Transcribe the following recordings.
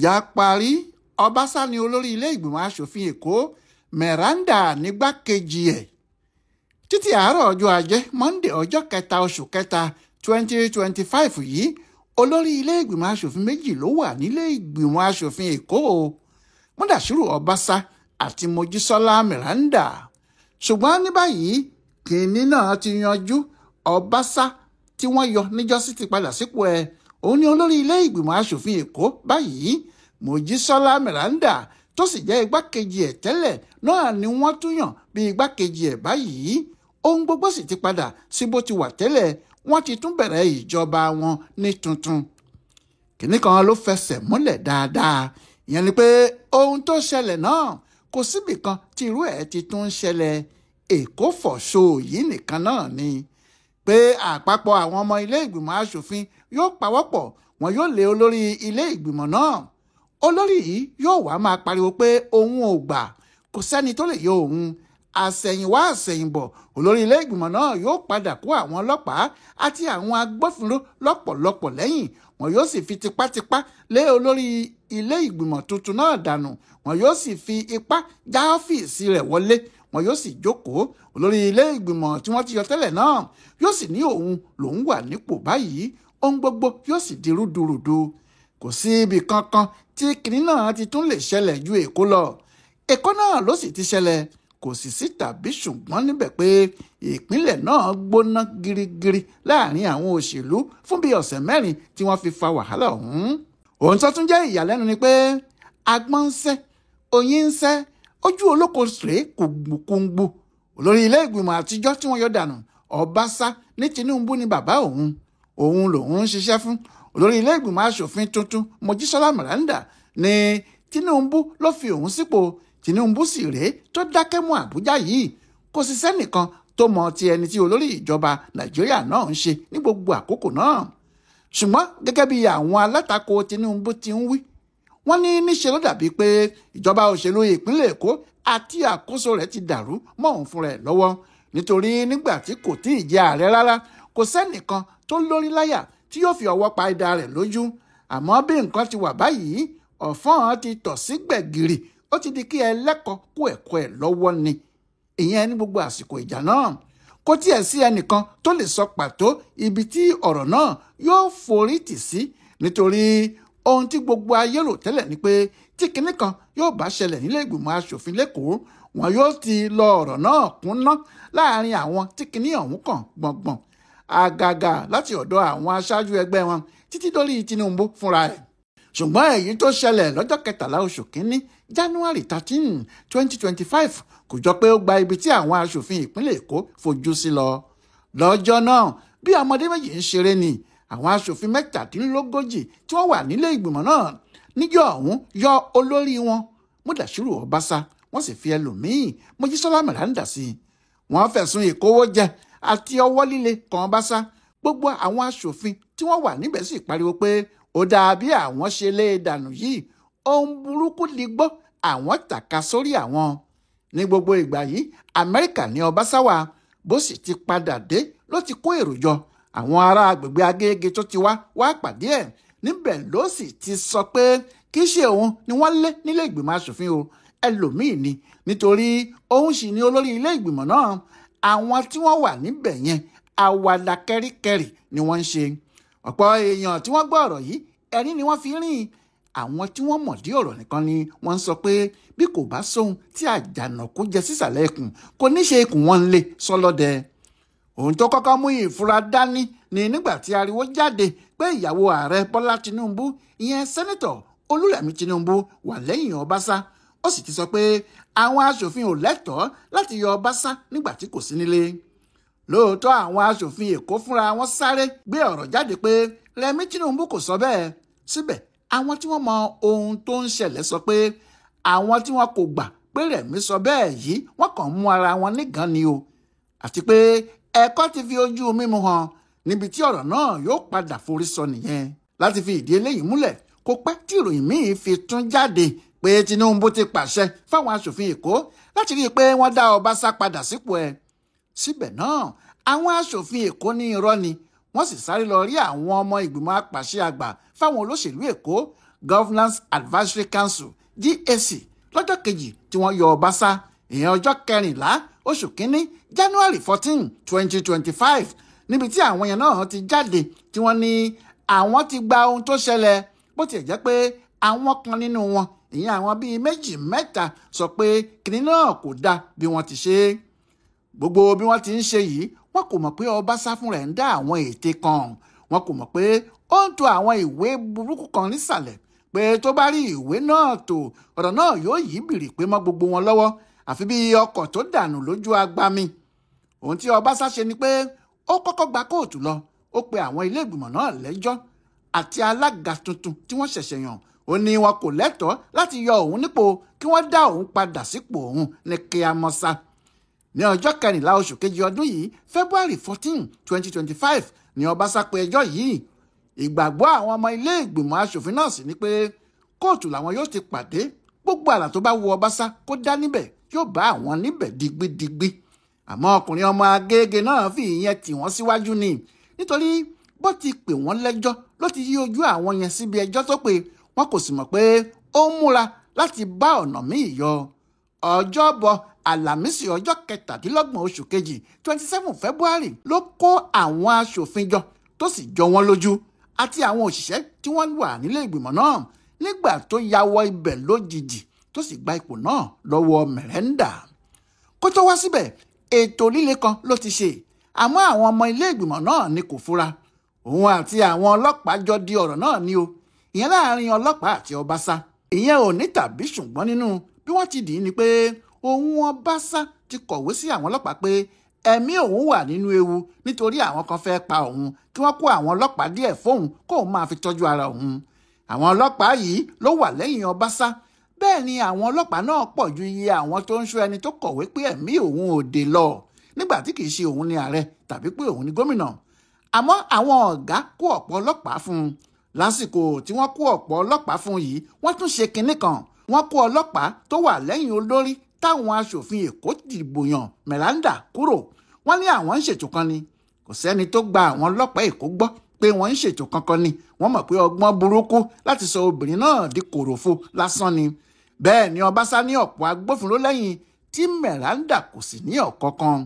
Ìjà parí. Ọbaṣá ni olórí ilé ìgbìmọ̀ asòfin Èkó, Meranda nígbàkejì ẹ̀. Títí àárọ̀ ọjọ́ Ajé Monday ọjọ́ kẹta oṣù kẹta 2025 yìí, olórí ilé ìgbìmọ̀ asòfin méjì ló wà nílé ìgbìmọ̀ asòfin Èkó, Mudashiru Ọbaṣá àti Mojísọ́lá Meranda. Ṣùgbọ́n ní báyìí kìnínní náà ti yanjú. Ọbaṣá tí wọ́n yọ níjọ́sí ti padà sípò ẹ̀, òun ni olórí ilé ìgbìmọ̀ asòfin Èkó báyìí. Mojísọ́lá Meranda tó sì jẹ́ igbákejì ẹ̀ tẹ́lẹ̀ náà ni wọ́n tún yàn bí igbákejì ẹ̀ báyìí. Ohun gbogbo sì ti padà sí bó ti wà tẹ́lẹ̀, wọ́n ti tún bẹ̀rẹ̀ ìjọba wọn ní tuntun. Kìnní kan ló fẹsẹ̀ múlẹ̀ dáadáa, ìyẹn ni pé ohun tó ṣẹlẹ̀ náà kò síbì kan tí irú ẹ̀ ti tún ń ṣẹlẹ̀. Èkó fọ̀ṣọ yìí nìkan náà ni pé àpapọ̀ àwọn ọmọ ilé ìgbìmọ̀ asòfin yóò pawọ́pọ̀, wọn yóò lé olórí ilé ìgbìmọ̀ náà. Olórí yìí yóò wá máa pariwo pé òun ò gbà, kò sẹ́ni tó lè yọ òun. Àsẹ̀yìnwá àsẹ̀yìnbọ̀, olórí ilé ìgbìmọ̀ náà yóò padà kó àwọn ọlọ́pàá àti àwọn agbófinró lọ́pọ̀lọpọ̀ lẹ́yìn. Wọn yóò sì fi tipátipá lé olórí ilé ìgbìmọ̀ tuntun náà dànù. Wọn yóò sì fi ipá já ọ́fíìsì rẹ̀ wọlé. Wọn yóò sì jókòó. Olórí ilé ìgbìmọ̀ tí wọ́n ti yọ tẹ́lẹ̀ náà yóò sì ní òun lòún wà nípò báyìí. Ohun gbogbo yóò sì di rúdurùdu. Kò sí ibì kankan tí kinní náà ti tún lè ṣẹlẹ̀ ju Èkó lọ. Èkó náà ló sì ti ṣẹlẹ̀. Kò sì sí tàbí ṣùgbọ́n níbẹ̀ pé ìpínlẹ̀ náà gbóná girigiri láàrin àwọn òṣèlú fún bí ọ̀sẹ̀ mẹ́rin tí wọ́n fi fa wàhálà ọ̀hún. Ohun tó tún jẹ́ ìyàlẹ́nu ni pé agbọ́n ń sẹ́, oyin ń sẹ́, ojú olóko rèé kùngbùkùngbù. Olórí ilé ìgbìmọ̀ àtijọ́ tí wọ́n yọ dànù, Ọbaṣá ní Tinubu ni bàbá òun, òun lòun ń ṣiṣẹ́ fún. Olórí ilé ìgbìmọ̀ asòfin tuntun Mojísọ́lá Meranda ní Tinubu ló fi òun sípò. Tinubu sì rèé tó dákẹ́ mọ́ Àbújá yìí. Kò sì sẹ́nìkan tó mọ ti ẹni tí olórí ìjọba Nàìjíríà náà ń ṣe ní gbogbo àkókò náà. Ṣùgbọ́n gẹ́gẹ́ bí àwọn alátakò Tinubu ti ń wí, wọ́n ní níṣe ló dàbí pé ìjọba òṣèlú ìpínlẹ̀ Èkó àti àkóso rẹ̀ ti dàrú mọ́ òun fúnra ẹ̀ lọ́wọ́. Nítorí nígbà tí kò tí ì jẹ ààrẹ rárá, kò sẹ́nìkan tó lórí láyà tí yóò fi ọwọ́ pa idà rẹ̀ lójú. Àmọ́ bí nǹkan ti wà báyìí, ọ̀fọ́n ti tọ̀ sí gbẹ̀gìrì, ó ti di kí ẹlẹ́kọ̀ọ́ kó ẹ̀kọ́ ẹ̀ lọ́wọ́ ni. Ìyẹn ní gbogbo àsìkò ìjà náà. Kò tiẹ̀ sí ẹnìkan tó lè sọ pàtó ibi tí ọ̀rọ̀ náà yóò forí tì sí, nítorí ohun tí gbogbo ayé rò tẹ́lẹ̀ ni pé tí kinní kan yóò bá ṣẹlẹ̀ nílé ìgbìmọ̀ asòfin lẹ́kọ̀ọ́, wọn yóò ti lọ ọ̀rọ̀ náà kúnná láàrin àwọn tí kinní ọ̀hún kàn gbọ̀ngbọ̀n, àgàgà láti ọ̀dọ̀ àwọn aṣáájú ẹgbẹ́ wọn títí dórí Tinubu fúnra ẹ̀. Ṣùgbọ́n èyí tó ṣẹlẹ̀ lọ́jọ́ kẹtàlá oṣù kínní January 13, 2025 kò jọ pé ó gba ibi tí àwọn aṣòfin ìpínlẹ̀ Èkó fojú sí lọ. Lọ́jọ́ náà bí ọmọdé méjì ń ṣeré ni àwọn aṣòfin 37 tí wọ́n wà nílé ìgbìmọ̀ náà níjọ́ ọ̀hún yọ olórí wọn Mudashiru Ọbaṣá, wọ́n sì fi ẹlòmíín Mojísọ́lá Meranda sí i. Wọ́n fẹ̀sùn ìkówójẹ àti ọwọ́ líle kan Ọbaṣá. Gbogbo àwọn aṣòfin tí wọ́n wà níbẹ̀ sì pariwo pé ó dáa bí àwọn ṣe lé e dànù yìí, ohun burúkú lè gbọ́ àwọn tàka sórí àwọn. Ní gbogbo ìgbà yìí Amẹ́ríkà ní Ọbaṣá wà, bó sì ti padà dé ló ti kó èrò jọ. Àwọn ará agbègbè Agége tó ti wá wá pàdé ẹ̀ níbẹ̀ ló sì ti sọ pé kì í ṣe òun ni wọ́n lé nílé ìgbìmọ̀ asòfin o, ẹlòmíì ni, nítorí òun sì ni olórí ilé ìgbìmọ̀ náà. Àwọn tí wọ́n wà níbẹ̀ yẹn àwàdà kẹ́ríkẹ́rì ni wọ́n ń ṣe. Ọ̀pọ̀ èèyàn tí wọ́n gbọ́ ọ̀rọ̀ yìí ẹ̀rín ni wọ́n fi rìn. Àwọn tí wọ́n mọ̀ dí ọ̀rọ̀ nìkan ni wọ́n ń sọ pé bí kò bá sóhun tí àjànàkú jẹ sísàlẹ̀ ikùn kò ní ṣe ikùn wọn lé sọlọ́dẹ. Ohun tó kọ́kọ́ mú ìfura dání ni nígbà tí ariwo jáde pé ìyàwó ààrẹ Bọ́lá Tinubu, ìyẹn sẹ́nẹ́tọ̀ Olúrẹ̀mí Tinubu, wà lẹ́yìn Ọbaṣá. Ó sì ti sọ pé àwọn aṣòfin ò lẹ́tọ̀ọ́ láti yọ Ọbaṣá nígbà tí kò sí nílé. Lóòótọ́ àwọn aṣòfin Èkó fúnra wọn sáré gbé ọ̀rọ̀ jáde pé Rẹ̀mí Tinubu kò sọ bẹ́ẹ̀. Síbẹ̀ àwọn tí wọ́n mọ ohun tó ń ṣẹlẹ̀ sọ pé àwọn tí wọn kò gbà pé Rẹ̀mí sọ bẹ́ẹ̀ yìí wọ́n kàn mú ara wọn nígàn ni o, àti pé ẹ̀kọ́ ti fi ojú mímu hàn níbi tí ọ̀rọ̀ náà yóò padà forí sọ nìyẹn. Láti fi ìdí eléyìí múlẹ̀, kò pẹ́ tí ìròyìn míì fi tún jáde pé Tinubu ti pàṣẹ fáwọn aṣòfin Èkó láti rí i pé wọ́n dá Ọbaṣá padà sípò ẹ̀. Síbẹ̀ náà àwọn aṣòfin Èkó ní irọ́ ni, wọ́n sì sáré lọ rí àwọn ọmọ ìgbìmọ̀ apàṣẹ àgbà fáwọn olóṣèlú Èkó Governance Advisory Council GAC lọ́jọ́ kejì tí wọ́n yọ Ọbaṣá, ìyẹn ọjọ́ kẹrìnlá oṣù kínní January 14, 2025, níbi tí àwọn yẹn náà ti jáde tí wọ́n ní àwọn ti gba ohun tó ṣẹlẹ̀. Bó tiẹ̀ jẹ́ pé àwọn kan nínú wọn, ìyẹn àwọn bíi méjì mẹ́ta, sọ pé kinní náà kò dáa bí wọ́n ti ṣe é. Gbogbo bí wọ́n ti ń ṣe yìí, wọn kò mọ̀ pé Ọbaṣá fúnra ẹ̀ ń dá àwọn ète kan. Wọn kò mọ̀ pé ó ń to àwọn ìwé burúkú kan nísàlẹ̀, pé tó bá rí ìwé náà tó, ọ̀rọ̀ náà yóò yí bìrì pé mọ́ gbogbo wọn lọ́wọ́, àfi bí ọkọ̀ tó dànù lójú agbami. Ohun tí Ọbaṣá ṣe ni pé ó kọ́kọ́ gba kóòtù lọ, ó pe àwọn ilé ìgbìmọ̀ náà lẹ́jọ́ àti alága tuntun tí wọ́n ṣẹ̀ṣẹ̀ yàn. Ó ní wọn kò lẹ́tọ̀ọ́ láti yọ òun nípò, kí wọ́n dá òun padà sípò òun ní kíámọ́sá. Ní ọjọ́ kẹrìnlá oṣù kejì ọdún yìí, February 14, 2025, ní Ọbaṣá pe ẹjọ́ yìí. Ìgbàgbọ́ àwọn ọmọ ilé ìgbìmọ̀ asòfin náà sì ni pé kóòtù làwọn yóò ti pàdé. Gbogbo àrà tó bá wu Ọbaṣá kó dá níbẹ̀ yóò bá àwọn níbẹ̀ digbidigbi. Àmọ́ ọkùnrin ọmọ Agége náà fi ìyẹn tì wọ́n síwájú ni, nítorí bó ti pè wọ́n lẹ́jọ́ ló ti yí ojú àwọn yẹn síbi ẹjọ́ tó pé wọn kò sì mọ̀ pé ó ń múra láti bá ọ̀nà míì yọ. Ọjọ́bọ̀ Àlàmísì ọjọ́ kẹtàdínlọ́gbọ̀n oṣù kejì 27 February ló kó àwọn aṣòfin jọ tó sì jọ wọ́n lójú àti àwọn òṣìṣẹ́ tí wọ́n wà nílé ìgbìmọ̀ náà nígbà tó ya wọ ibẹ̀ lójijì tó sì gba ipò náà lọ́wọ́ Meranda. Kó tó wá síbẹ̀, ètò líle kan ló ti ṣe, àmọ́ àwọn ọmọ ilé ìgbìmọ̀ náà ni kò fura. Òun àti àwọn ọlọ́pàá jọ di ọ̀rọ̀ náà ni o, ìyẹn láàrin ọlọ́pàá àti Ọbaṣá. Ìyẹn ò ní tàbí ṣùgbọ́n nínú bí wọ́n ti dì í ni pé òun Ọbaṣá ti kọ̀wé sí àwọn ọlọ́pàá pé ẹ̀mí òun wà nínú ewu nítorí àwọn kan fẹ́ pa òun, kí wọ́n kó àwọn ọlọ́pàá díẹ̀ fóun kóun máa fi tọ́jú ara òun. Àwọn ọlọ́pàá yìí ló wà lẹ́yìn Ọbaṣá. Bẹ́ẹ̀ ni àwọn ọlọ́pàá náà pọ̀ ju iye àwọn tó ń ṣọ́ ẹni tó kọ̀wé pé ẹ̀mí òun ò dé lọ, nígbà tí kì í ṣe òun ni ààrẹ tàbí pé òun ni gómìnà. Àmọ́ àwọn ọ̀gá kó ọ̀pọ̀ ọlọ́pàá fún un. Lásìkò tí wọ́n kó ọ̀pọ̀ ọlọ́pàá fún yìí, wọ́n tún ṣe kinní kan. Wọ́n kó ọlọ́pàá tó wà lẹ́yìn olórí táwọn aṣòfin Èkó dìbò yàn Meranda kúrò. Wọ́n ní àwọn ń ṣètò kan ni. Kò sẹ́ni tó gba àwọn ọlọ́pàá Èkó gbọ́ pé wọ́n ń ṣètò kankan ni. Wọ́n mọ̀ pé ọgbọ́n burúkú láti sọ obìnrin náà di kòròfo lásán ni. Bẹ́ẹ̀ ni Ọbaṣá ní ọ̀pọ̀ agbófinró lẹ́yìn tí Meranda kò sì ní ọ̀kankan.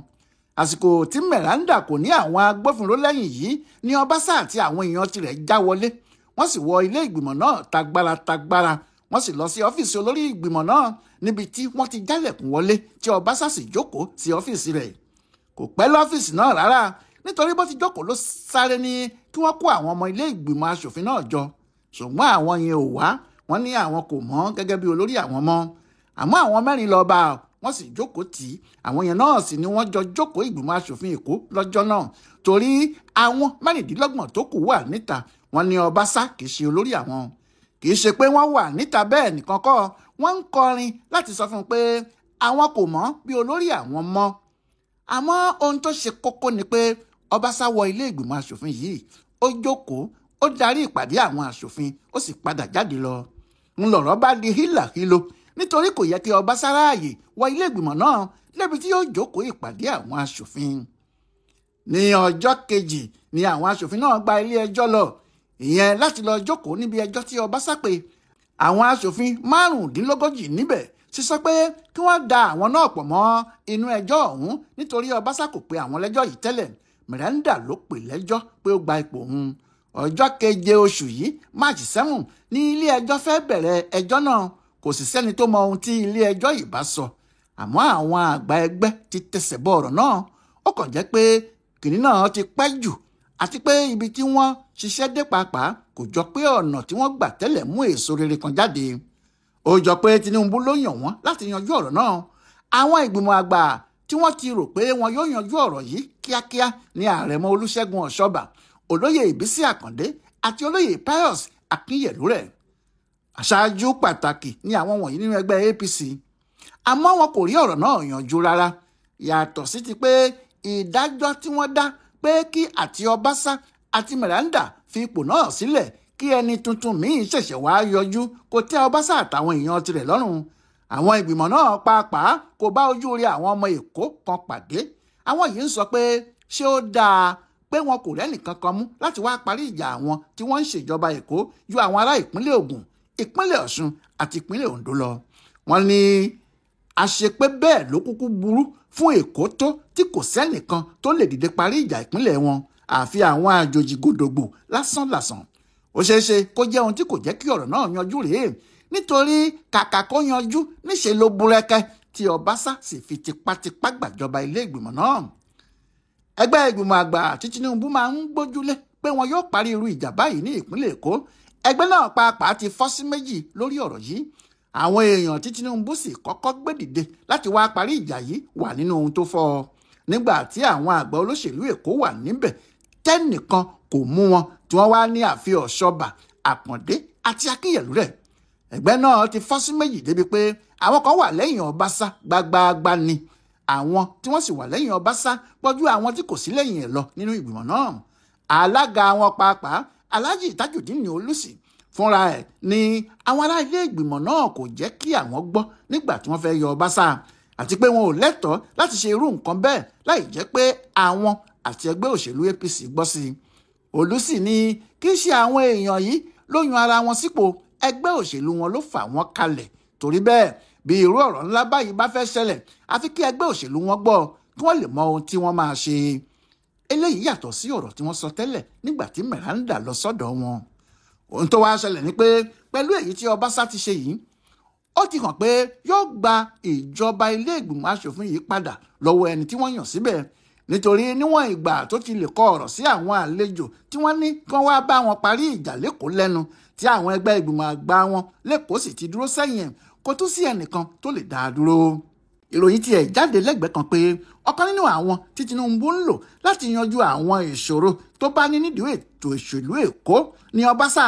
Àsìkò tí Meranda kò ní àwọn agbófinró lẹ́yìn yìí ni Ọbaṣá àti àwọn èèyàn tirẹ̀ já wọlé. Wọ́n sì wọ ilé ìgbìmọ̀ náà tagbára tagbára. Wọ́n sì lọ sí ọ́fíìsì olórí ìgbìmọ̀ náà níbi tí wọ́n ti jálẹ̀kùn wọlé tí Ọbaṣá sì jókòó sí ọ́fíìsì rẹ̀. Kò pẹ́ lọ́fíìsì náà rárá, nítorí bó ti jókòó ló sáré ní kí wọ́n kó àwọn ọmọ ilé ìgbìmọ̀ asòfin náà jọ. Ṣùgbọ́n àwọn yẹn ò wá, wọ́n ní àwọn kò mọ̀ gẹ́gẹ́ bí olórí àwọn mọ́. Àmọ́ àwọn mẹ́rin lọ bá, wọ́n sì jókòó tì í. Àwọn yẹn náà sì ni wọ́n jọ jókòó ìgbìmọ̀ asòfin Èkó lọ́jọ́ náà, torí àwọn mẹ́rìndínlọ́gbọ̀n tó kù wà níta. Wọ́n ní Ọbaṣá kì í ṣe olórí àwọn. Kì í ṣe pé wọ́n wà níta bẹ́ẹ̀ nìkan kọ́, wọ́n ń kọrin láti sọ fún un pé àwọn kò mọ̀ bí olórí àwọn mọ́. Àmọ́ ohun tó ṣe kókó ni pé Ọbaṣá wọ ilé ìgbìmọ̀ asòfin yìí, ó jókòó, ó darí ìpàdé àwọn asòfin, ó sì padà jáde lọ. Ńlọ̀rọ̀ bá di hílàhílo, nítorí kò yẹ kí Ọbaṣá ráàyè wọ ilé ìgbìmọ̀ náà lébi tí yóò jókòó ìpàdé àwọn asòfin. Ní ọjọ́ kejì ni àwọn asòfin náà gba ilé ẹjọ́ lọ, ìyẹn láti lọ jókòó níbi ẹjọ́ tí Ọbaṣá pè. Àwọn asòfin 35 níbẹ̀ sì sọ pé kí wọ́n da àwọn náà pọ̀ mọ́ inú ẹjọ́ ọ̀hún, nítorí Ọbaṣá kò pe àwọn lẹ́jọ́ yìí tẹ́lẹ̀. Meranda ló pè lẹ́jọ́ pé ó gba ipò òun. Ọjọ́ keje oṣù yìí, March 7, ní ilé ẹjọ́ fẹ́ bẹ̀rẹ̀ ẹjọ́ náà. Kò sì sẹ́ni tó mọ ohun tí ilé ẹjọ́ yìí bá sọ. Àmọ́ àwọn àgbà ẹgbẹ́ ti tẹsẹ̀ bọ ọ̀rọ̀ náà. Ó kàn jẹ́ pé kìnní náà ti pẹ́ jù, àti pé ibi tí wọ́n ṣiṣẹ́ dé pàápàá kò jọ pé ọ̀nà tí wọ́n gbà tẹ́lẹ̀ mú èso rere kan jáde. Ó jọ pé Tinubu ló yàn wọ́n láti yanjú ọ̀rọ̀ náà. Àwọn ìgbìmọ̀ àgbà tí wọ́n ti rò pé wọn yóò yanjú ọ̀rọ̀ yìí kíákíá ní Àrẹ̀mọ Olúṣẹ́gun Ọ̀ṣọ́bà, Olóyè Ìbísí Àkàndé àti Olóyè Pius Akínyẹ̀lúrẹ̀. Aṣáájú pàtàkì ni àwọn wọ̀nyí nínú ẹgbẹ́ APC. Àmọ́ wọn kò rí ọ̀rọ̀ náà yanjú rárá. Yàtọ̀ sí ti pé ìdájọ́ tí wọ́n dá pé kí àti Ọbaṣá àti Meranda fi ipò náà sílẹ̀ kí ẹni tuntun míì ṣẹ̀ṣẹ̀ wá yọjú kò tẹ́ Ọbaṣá àtàwọn èèyàn tirẹ̀ lọ́rùn. Àwọn ìgbìmọ̀ náà pàápàá kò bá ojú rí àwọn ọmọ Èkó kan pàdé. Àwọn yìí ń sọ pé ṣé ó dáa pé wọn kò rẹ́nì kankan mú láti wá parí ìjà àwọn tí wọ́n ń ṣèjọba Èkó ju àwọn ará ìpínlẹ̀ Ògùn, ìpínlẹ̀ Ọ̀ṣun àti ìpínlẹ̀ Oǹdó lọ. Wọ́n ní àṣepé bẹ́ẹ̀ ló kúkú burú fún Èkó tó tí kò sẹ́nìkan tó lè dìde parí ìjà ìpínlẹ̀ wọn àfi àwọn àjòjì gòdògbò lásánlàsàn. Ó ṣeé ṣe kó jẹ́ ohun tí kò jẹ́ kí ọ̀rọ̀ náà yanjú rèé, nítorí kàkà kó yanjú níṣe ló búrẹ́kẹ́ tí Ọbaṣá sì fi tipátipá gbàjọba ilé ìgbìmọ̀ náà. Ẹgbẹ́ ìgbìmọ̀ àgbà tí Tinubu máa ń gbójúlé pé wọn yóò parí irú ìjà báyìí ní ìpínlẹ̀ Èkó, ẹgbẹ́ náà pàápàá ti fọ́ sí méjì lórí ọ̀rọ̀ yìí. Àwọn èèyàn tí Tinubu sì kọ́kọ́ gbé dìde láti wá parí ìjà yìí wà nínú ohun tó fọ́ ọ. Nígbà tí àwọn àgbà olóṣèlú Èkó wà níbẹ̀ tẹ́nìkan kò mú wọn tí wọ́n wá ní àfi Ọ̀ṣọ́bà, Àpọ̀ndé àti Akínyẹ̀lú rẹ̀. Ẹgbẹ́ náà ti fọ́ sí méjì débi pé àwọn kan wà lẹ́yìn Ọbaṣá gbágbáágbá ni, àwọn tí wọ́n sì wà lẹ́yìn Ọbaṣá pọ̀jù àwọn tí kò sí lẹ́yìn ẹ̀ lọ nínú ìgbìmọ̀ náà. Alága wọn pàápàá, Alhaji Tajudeen Olùsì fúnra ẹ̀ ni àwọn ará ilé ìgbìmọ̀ náà kò jẹ́ kí àwọn gbọ́ nígbà tí wọ́n fẹ́ yọ Ọbaṣá, àti pé wọn ò lẹ́tọ̀ọ́ láti ṣe irú nǹkan bẹ́ẹ̀ láì jẹ́ pé àwọn àti ẹgbẹ́ òṣèlú APC gbọ́ sí i. Olùsì ni kì í ṣe àwọn èèyàn yìí ló yan ara wọn sípò, ẹgbẹ́ òṣèlú wọn ló fà wọ́n kalẹ̀. Torí bẹ́ẹ̀ bí irú ọ̀rọ̀ ńlá báyìí bá fẹ́ ṣẹlẹ̀, àfi kí ẹgbẹ́ òṣèlú wọn gbọ́ kí wọ́n lè mọ ohun tí wọ́n máa ṣe. Eléyìí yàtọ̀ sí ọ̀rọ̀ tí wọ́n sọ tẹ́lẹ̀ nígbà tí Meranda lọ sọ́dọ̀ wọn. Ohun tó wá ṣẹlẹ̀ ni pé pẹ̀lú èyí tí Ọbaṣá ti ṣe yìí, ó ti hàn pé yóò gba ìjọba ilé ìgbìmọ̀ aṣòfin yìí padà lọ́wọ́ ẹni tí wọ́n yàn síbẹ̀, nítorí níwọ̀n ìgbà tó ti lè kọ ọ̀rọ̀ sí àwọn àlejò tí wọ́n ní kí wọ́n wá bá wọn parí ìjà lẹ́kọ̀ọ́ lẹ́nu, tí àwọn ẹgbẹ́ ìgbìmọ̀ àgbà wọn lẹ́kọ̀ọ́ sì ti dúró sẹ́yìn ẹ̀, kò tún sí ẹnìkan tó lè dá a dúró. Ìròyìn tiẹ̀ jáde lẹ́gbẹ̀ẹ́ kan pé ọ̀kan nínú àwọn tí Tinubu ń lò láti yanjú àwọn ìṣòro tó bá ní nídìí ètò ìṣèlú Èkó ní Ọbaṣá,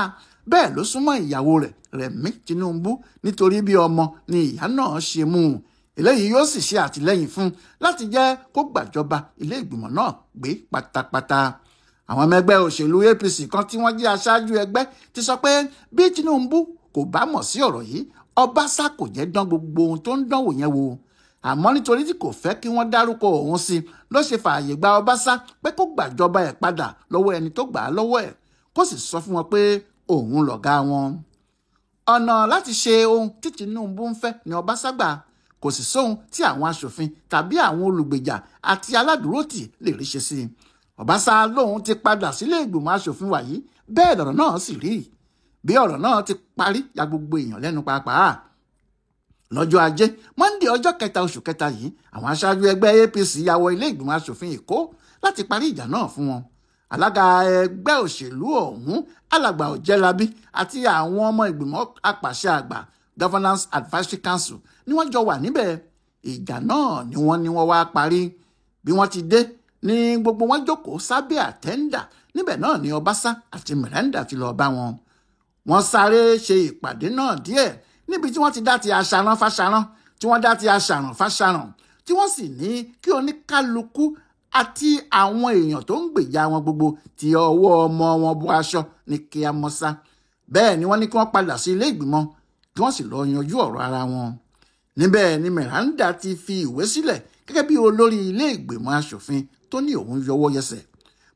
bẹ́ẹ̀ ló súnmọ́ ìyàwó rẹ̀ Rẹ̀mí Tinubu, nítorí bí ọmọ ni ìyá náà ṣe mú un. Eléyìí yóò sì ṣe àtìlẹ́yìn fún láti jẹ́ kó gbàjọba ilé ìgbìmọ̀ náà gbé pátápátá. Àwọn ọmọ ẹgbẹ́ òṣèlú APC kan tí wọ́n jẹ́ aṣáájú ẹgbẹ́ ti sọ pé bí Tinubu kò bá mọ̀ sí ọ̀rọ̀ yìí, Ọbaṣá kò jẹ́ dán gbogbo ohun tó ń dánwò yẹn wò. Àmọ́ nítorí tí kò fẹ́ kí wọ́n dárúkọ òun sí ló ṣe fààyè gba Ọbaṣá pé kó gbàjọba ẹ̀ padà lọ́wọ́ ẹni tó gbà á lọ́wọ́ ẹ̀, kó sì sọ fún wọn pé òun lọ̀gá wọn. Ọ̀nà láti ṣe ohun tí Tinubu ń fẹ́ ni Ọbaṣá gbà, kò sì sóhun tí àwọn aṣòfin tàbí àwọn olùgbèjà àti aládùúrótì lè rí ṣe sí i. Ọbaṣá lòun ti padà sílé ìgbìmọ̀ aṣòfin wàyí, bẹ́ẹ̀ lọ̀rọ̀ náà sì rí. Bí ọ̀rọ̀ náà ti parí ya gbogbo èèyàn lẹ́nu pàápàá. Lọ́jọ́ Ajé Monday ọjọ́ kẹta oṣù kẹta yìí, àwọn aṣáájú ẹgbẹ́ APC ya wọ ilé ìgbìmọ̀ aṣòfin Èkó láti parí ìjà náà fún wọn. Alága ẹgbẹ́ òṣèlú ọ̀hún, Alàgbà Ọ̀jẹ́lábí, àti àwọn ọmọ ìgbìmọ̀ apàṣẹ àgbà Governance Advisory Council ni wọ́n jọ wà níbẹ̀. Ìjà náà ni wọ́n wá parí. Bí wọ́n ti dé ni gbogbo wọn jókòó sábẹ́ àtẹ́ńdà. Níbẹ̀ náà ni Ọbaṣá àti Meranda ti lọ bá wọn. Wọ́n sáré ṣe ìpàdé náà díẹ̀ níbi tí wọ́n ti dá ti aṣaran fáṣaran, tí wọ́n dá ti aṣàràn fáṣàràn, tí wọ́n sì ní kí oníkálukú àti àwọn èèyàn tó ń gbèjà wọn gbogbo ti ọwọ́ ọmọ wọn bọ́ aṣọ ní kí a mọ́ sá. Bẹ́ẹ̀ ni wọ́n ní kí wọ́n padà sí ilé ìgbìmọ̀ kí wọ́n sì lọ yanjú ọ̀rọ̀ ara wọn. Níbẹ̀ ni Meranda ti fi ìwé sílẹ̀ gẹ́gẹ́ bí olórí ilé ìgbìmọ̀ aṣòfin tó ní òun yọwọ́ yẹsẹ̀.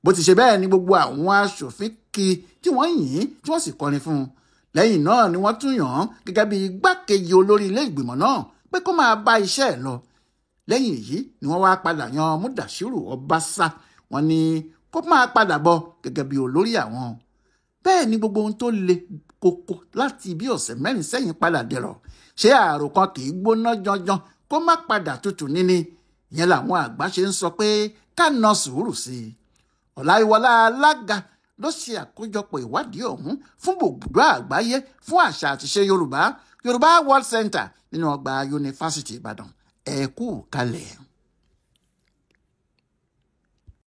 Bó ti ṣe bẹ́ẹ̀ ni gbogbo àwọn aṣòfin kí tí wọ́n yìn tí wọ́n sì kọrin fún un. Lẹ́yìn náà ni wọ́n tún yàn án gẹ́gẹ́ bí igbákejì olórí ilé ìgbìmọ̀ náà pé kó máa bá iṣẹ́ ẹ̀ lọ. Lẹ́yìn èyí ni wọ́n wá padà yan Mudashiru Ọbaṣá, wọ́n ní kó máa padà bọ̀ gẹ́gẹ́ bí olórí àwọn. Bẹ́ẹ̀ ni gbogbo ohun tó le koko láti bí ọ̀sẹ̀ mẹ́rin sẹ́yìn padà dẹ̀rọ̀. Ṣé àròkàn kì í gbóná janjan kó má padà tutù níní? Ìyẹn làwọn àgbà ṣe ń sọ pé ká na sùúrù sí i. Ọláyíwọlá Alága ló ṣe àkójọpọ̀ ìwádìí ọ̀hún fún bùbùdó àgbáyé fún àṣà àtiṣe Yorùbá, Yorùbá World Center nínú ọgbà Yunifásítì Ìbàdàn. Ẹ kú kalẹ̀.